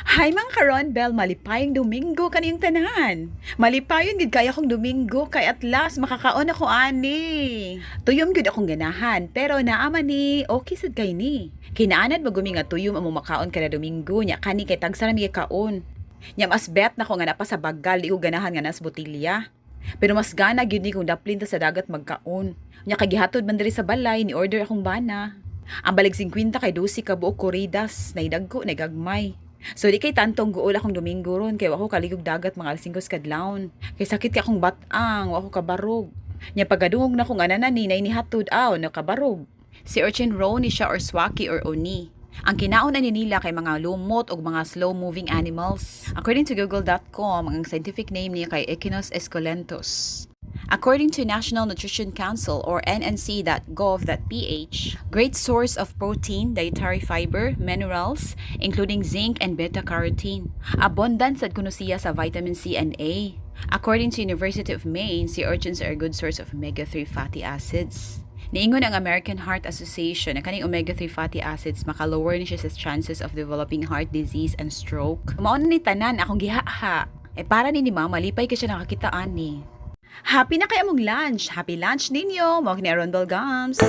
Hi, mga karon Bell, malipayong Domingo kaniyong tanan. Malipayon gid kay akong Domingo kay at last makakaon ako ani. Tuyom gid akong ganahan, pero naa man ni, okay sad kay ni. Kinaanad magumi nga tuyom among makaon kada Domingo nya kani kay tagsa ra mi kaon. Nya mas bet nako nga napa sa bagal, di ko ganahan nga nas botilya. Pero mas gana gyud ni kung daplin ta sa dagat magkaon. Nya kay gihatod man diri sa balay ni order akong bana. Ang balig 50 kay 12 ka buok kuridas, naidagko, naigagmay. So di kay tantong guol akong Domingo ron kay wa ko kaligog dagat mga alas 5 kadlawon. Kay sakit kay akong batang, wa ko kabarog. Nya pagadungog na kong anana ni nay nihatod aw nakabarog. Sea urchin, roe ni siya or swaki or oni. Ang kinaon ani nila kay mga lumot og mga slow-moving animals. According to google.com, ang scientific name niya kay Echinus esculentus. According to National Nutrition Council or nnc.gov.ph, great source of protein, dietary fiber, minerals, including zinc and beta-carotene. Abundant sad kuno siya sa vitamin C and A. According to University of Maine, sea urchins are a good source of omega-3 fatty acids. Niingon ang American Heart Association na kaning omega-3 fatty acids maka-lower ni siya sa chances of developing heart disease and stroke. Mao na ni tanan akong gihaha. Eh para ni Mama, lipay ka siya nakakita ani. Happy na kay among lunch. Happy lunch ninyo. Mao ni Aron Gums.